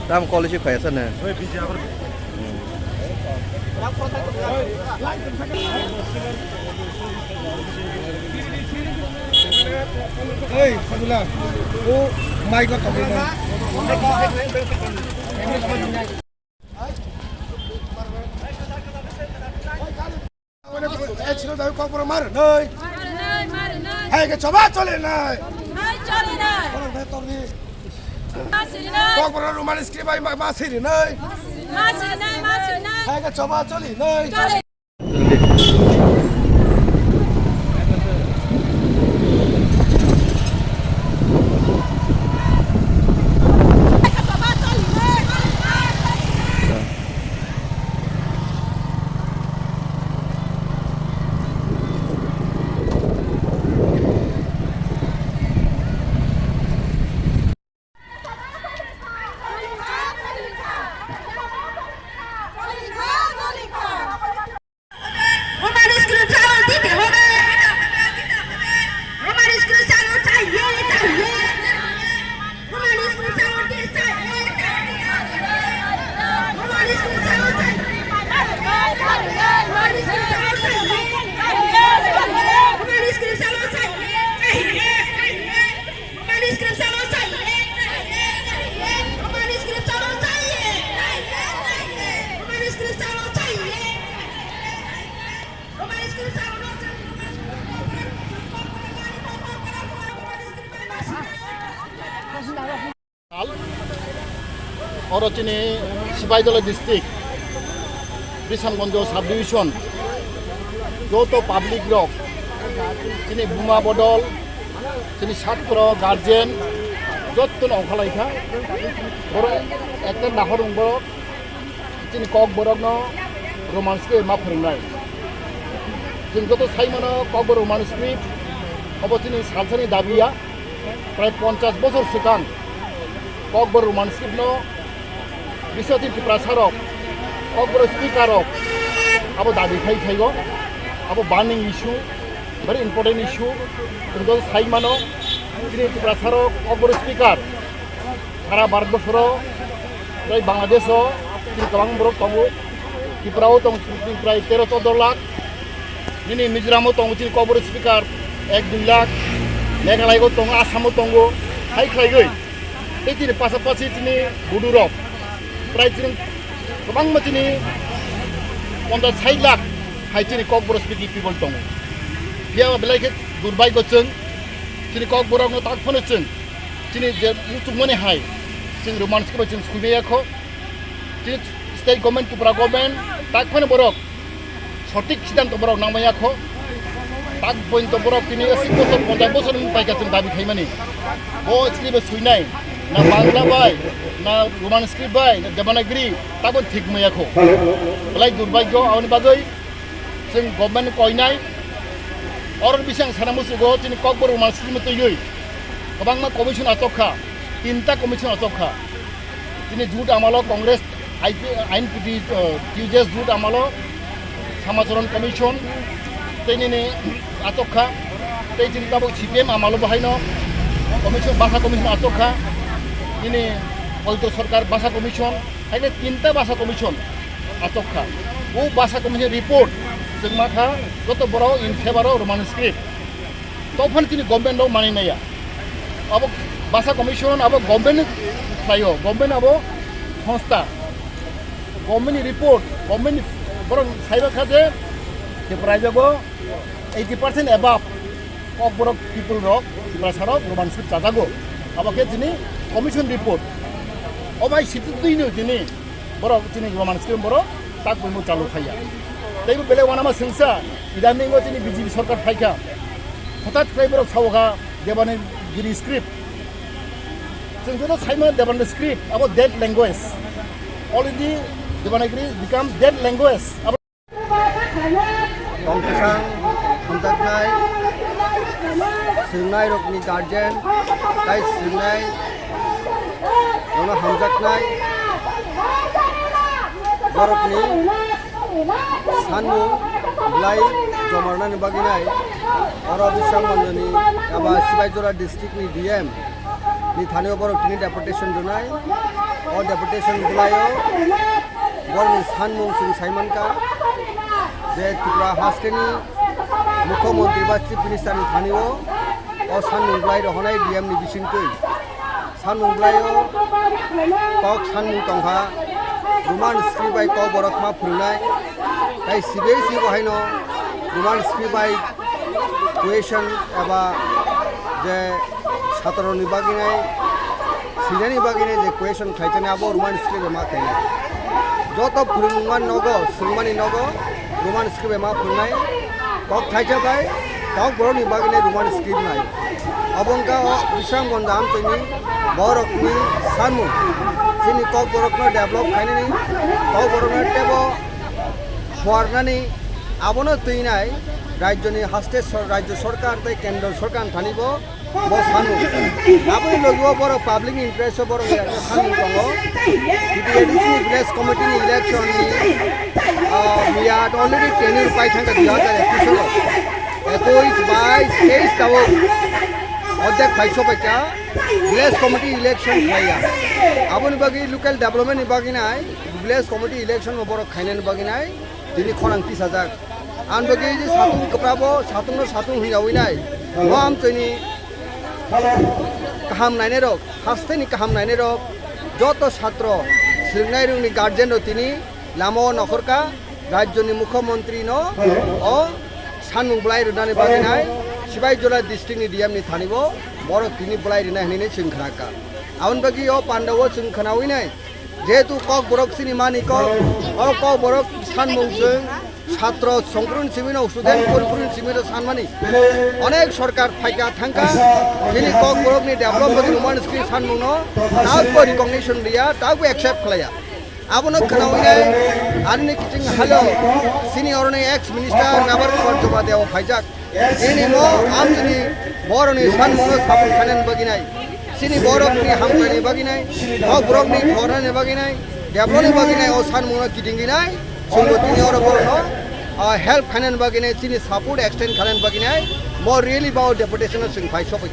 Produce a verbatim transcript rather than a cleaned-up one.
Tam college kaya sana. Ei, Fadula, o mic o tongwi nai. Ekshino dawi kokborok mar nai. Mar nai, mar nai. Hai ke choba chole nai. Hai chole nai. Kokborok Roman script bai ma, ma siri nai. Ma siri nai, ma siri nai. Hai ke choba chole nai. Chole. Oro chini Sipaijala district, Bishamganj subdivision, joto public rok, chini buma bodol, chini satro, guardian, jotto no ongkha lai kha. Oro ekta nahor wng borok, chini kokborokno Roman script ma phwrwngnai. Chwng joto sai mano kokborok Roman script, obo chini salsani dabi ya. Prai ponchas bosor swkang kokborok Roman script no biswati Tiprasa rok, kokborok speaker rok abo dabi khai phaigo. Abo burning issue, very important issue. Chwng joto sai mano, chini Tiprasa rok kokborok speaker sara Bharat borsoro tei Bangladesh o chini kwbang borok tongo. Tripura o tong chini prai tero chodo lakh. Nini Mizoram o tongo chini kokborok speaker ek dui lakh. Meghalaya o tongo, Assam o tongo. Hai khlaigwi tei chini pasapasi chini budu rok prai chini kwbangma chini ponchas sait lakh hai chini kokborok speaking people tongo. Phiya belai khe durbhagyo chwng chini kokborok no tak phano chwng chini je muchungmani hai chwng Roman script bai chwng sui maya kho. Chini state government, Tripura government tak phano borok sothik siddhanto borok nang maya kho. Tak pointo borok tini asik bosor, ponchas bosor ni paikha chwng dabi khaimani. Bo script bai suinai, na Bangla bai, na Roman script bai, na Devanagiri, tak bo thik maya kho. Belai durbhagyo, aboni bagwi chwng government koinai. Oro bising sana musugo chini kokborok Roman script twiwi kwbangma commission achok kha, tinta commission achok kha. Chini jut amalo Congress, I P, I N P T, uh, T U J S jut amalo Samacharan Commission tei nini achok kha, tei chini tabuk C P M amalo bo haino commission, Basa Commission achok kha, nini Poito Sarkar Basa Commission, haino tinta Basa Commission achok kha. O Basa Commission report chwng ma kha, joto borok in favor of Roman script. Tophano chini government rok manwi maya. Abo Basa Commission abo government ni khlaio, government abo songstha. Government ni report, government ni borok saiba kha je Tripura rajyo eighty percent above Kokborok people rok, Tiprasa rok Roman script chajago. Abo khe chini commission report. O bai sitwino chini borok chini Roman script borok tak buino chalu khaiya. Teibo belai wanama sengsa, idaningo chini B J P sorkar phaikha. Hothat khlai borok sao kha Devanagiri script. Chwng joto saimano Devanagiri script, abo dead language. Already Devanagiri become dead language. Abo Tongthwsang hamjaknai swrwngnairokni guardian tai swrwngnairokno hamjaknai borokni sanmung belai jomarnani bagwinai oro Biswang Manjani eba Sibaijora district ni D M Ni thani o borok tini deputation rwnai. O deputation bwlaio borokni sanmung chwng sai mankha je Tripura hasteni Mukhyamantri ba Chief Minister ni thani o, o sanmung bwlai rohonai D M ni bisingtwi. Sanmung bwlaio kok sanmung tongkha, Roman script bai kok borok ma phwrwngnai. Tai C B S E bo haino Roman script bai question eba je satroni bagwi nai, sinani bagwi nai je question khlaijani abo Roman script bai ma khainai. Joto phwrwngma nogo, swngmani nogo Roman script bai ma phwrwngnai. Kok thaisa bai kok borokni bagwi nai Roman script nai. Obo wngkha o Bisramganj amchaini borokni sanmung. Chini kok borokno develop khainani, kok borokno tebo phuarnani, abono twi nai rajyoni haste sor-, rajyo sorkar tei kendro sorkar thani bo, bo sanu. Aboni logi o borok public interest o borok ya sanu tongo. T T A D C ni village committee ni election ni, ah, we are already tenure pai thangkha dui hazar ekush o. Ekush, bais, teis tabuk. Odek phai sobaikha village committee election khlaiya. Aboni bagwi local development ni bagwi nai village committee election bo borok khainani bagwi nai tini khorang tisajak. Ang bagwi je satung kwprabo, satungno satung hwnjawi nai. Bo amchaini kaham nainai rok, hasteni kaham nainai rok, joto satro, swrwngnai rokni guardian rok tini lama o nokhorkha, rajyoni mukhyamantri no o sanmung bwlai rwnani bagwi nai, Sibai Jola district ni D M ni thani bo borok tini bwlai rwnai hwnwi chwng khnakha. Aboni bagwi o panda o chwng khnawi nai, jehetu kok borok chini mani kok, o kok borok sanmung chwng satro songkurun simi no, student songkurun simi no sanmani. Onek sorkar phaikha thangkha, chini kok borok ni development bagwi Roman script sanmung no, tabuk recognition riya, tabuk accept khlaiya. Abono khnawi nai, ani ni kiching halo, chini oroni ex minister Mevar Kumar Jamatia o phaijak. Chini mo amchini boroni sanmungno support khainani bagwi nai. Chini borokni hamkraini bagwi nai. O borokni khornani bagwi nai. Developni bagwi nai o sanmungno kidingwi nai. Chwngbo tini oro borokno, ah, help khainani bagwi nai, chini support extend khainani bagwi nai. Mo rally ba o deputation o chwng phai sokoi.